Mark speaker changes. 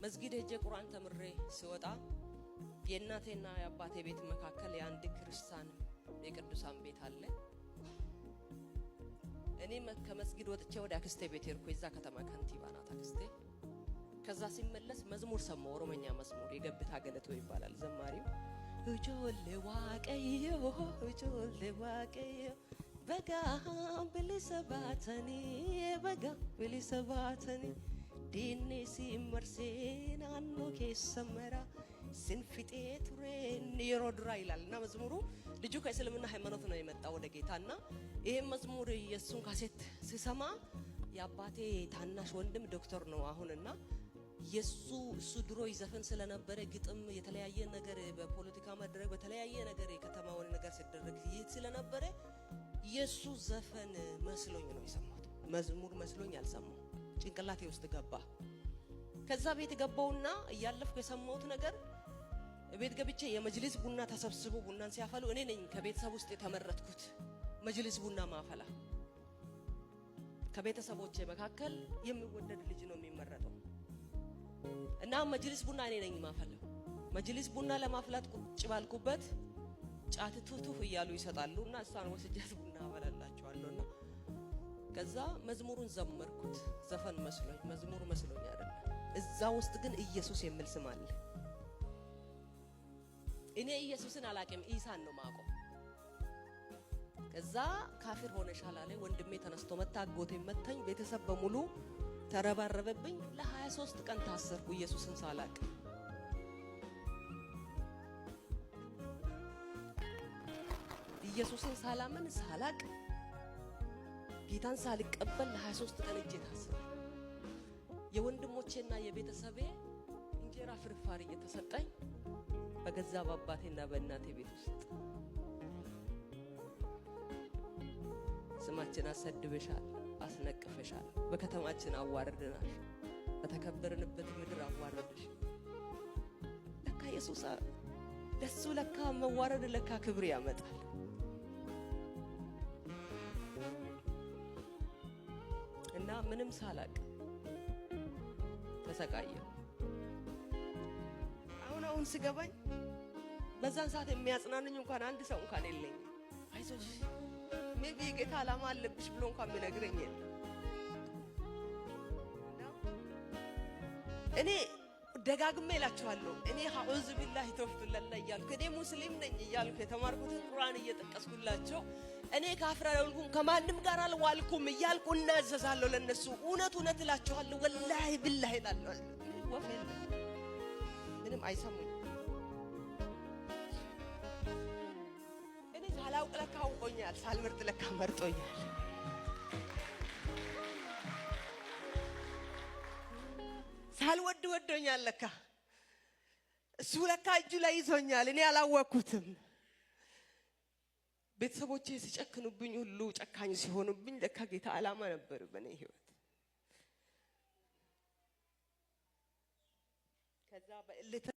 Speaker 1: መስጊድ ሄጄ ቁርአን ተምሬ ስወጣ የእናቴና የአባቴ ቤት መካከል የአንድ ክርስቲያን የቅዱሳን ቤት አለ። እኔ ከመስጊድ ወጥቼ ወደ አክስቴ ቤት ሄድኩ። የዛ ከተማ ከንቲባ ናት አክስቴ። ከዛ ሲመለስ መዝሙር ሰማሁ፣ ኦሮመኛ መዝሙር የገብታ ገለቶ ይባላል ዘማሪው። Ijoollee Waaqayyoo, ijoollee Waaqayyoo, baga bilisa baatanii, baga bilisa baatanii, diinni isin marsee naannoo keessa mara isin fixee tureen yeroo duraa ይላል። እና መዝሙሩ ልጁ ከእስልምና ሃይማኖት ነው የመጣው ወደ ጌታ። እና ይሄን መዝሙር የእሱን ካሴት ስሰማ የአባቴ ታናሽ ወንድም ዶክተር ነው አሁንና የሱ እሱ ድሮ ይዘፍን ስለነበረ ግጥም የተለያየ ነገር በፖለቲካ መድረክ በተለያየ ነገር የከተማውን ነገር ሲደረግ ይህ ስለነበረ የሱ ዘፈን መስሎኝ ነው የሰማሁት። መዝሙር መስሎኝ አልሰማሁ፣ ጭንቅላቴ ውስጥ ገባ። ከዛ ቤት ገባውና እያለፍኩ የሰማሁት ነገር ቤት ገብቼ የመጅሊስ ቡና ተሰብስቦ ቡናን ሲያፈሉ እኔ ነኝ ከቤተሰብ ውስጥ የተመረጥኩት መጅሊስ ቡና ማፈላ። ከቤተሰቦቼ መካከል የሚወደድ ልጅ ነው የሚመረጠው። እና መጅሊስ ቡና እኔ ነኝ ማፈላው። መጅሊስ ቡና ለማፍላት ቁጭ ባልኩበት ጫት ቱቱፍ እያሉ ይሰጣሉ እና እሷን ወስጃት ቡና አፈላላቸዋለሁ። እና ከዛ መዝሙሩን ዘመርኩት። ዘፈን መስሎኝ፣ መዝሙር መስሎኝ አይደለም። እዛ ውስጥ ግን ኢየሱስ የሚል ስም አለ። እኔ ኢየሱስን አላቅም፣ ኢሳን ነው ማውቀው። ከዛ ካፊር ሆነሻል አለ። ወንድሜ ተነስቶ መታ፣ አጎቴ መታኝ፣ ቤተሰብ በሙሉ ተረባረበብኝ። ለ23 ቀን ታሰርኩ ኢየሱስን ሳላቅ። ኢየሱስን ሳላምን፣ ሳላቅ፣ ጌታን ሳልቀበል ለ23 ቀን እጄ ታሰረ። የወንድሞቼና የቤተሰቤ እንጀራ ፍርፋሪ እየተሰጠኝ በገዛ በአባቴና በእናቴ ቤት ውስጥ ስማችን አሰድበሻል፣ አስነቅፈሻል፣ በከተማችን አዋርደናል፣ በተከበርንበት ምድር አዋረደሽ። ለካ ኢየሱስ ለሱ ለካ መዋረድ ለካ ክብር ያመጣል። እና ምንም ሳላቅ ተሰቃየሁ። አሁን አሁን ስገባኝ በዛን ሰዓት የሚያጽናንኝ እንኳን አንድ ሰው እንኳን የለኝም። አይዞሽ፣ maybe የጌታ ዓላማ አለብሽ ብሎ እንኳን የሚነግረኝ የለም። እኔ ደጋግሜ እላችኋለሁ፣ እኔ አዑዙ ቢላሂ ተወፍቱለላ እያልኩ፣ እኔ ሙስሊም ነኝ እያልኩ፣ የተማርኩትን ቁርአን እየጠቀስኩላቸው፣ እኔ ካፍር አልሆንኩም፣ ከማንም ጋር አልዋልኩም እያልኩ እናዘዛለሁ ለነሱ። እውነት እውነት እላችኋለሁ፣ ወላሂ ቢላሂ እላለሁ። ወፍ የለም፣ ምንም አይሰሙኝ። እኔ ሳላውቅ ለካ አውቆኛል፣ ሳልመርጥ ለካ መርጦኛል። ሳልወድ ወዶኛል ለካ። እሱ ለካ እጁ ላይ ይዞኛል፣ እኔ አላወቅኩትም። ቤተሰቦቼ ሲጨክኑብኝ ሁሉ፣ ጨካኝ ሲሆኑብኝ ለካ ጌታ ዓላማ ነበር በእኔ ህይወት። ከዛ በእልህ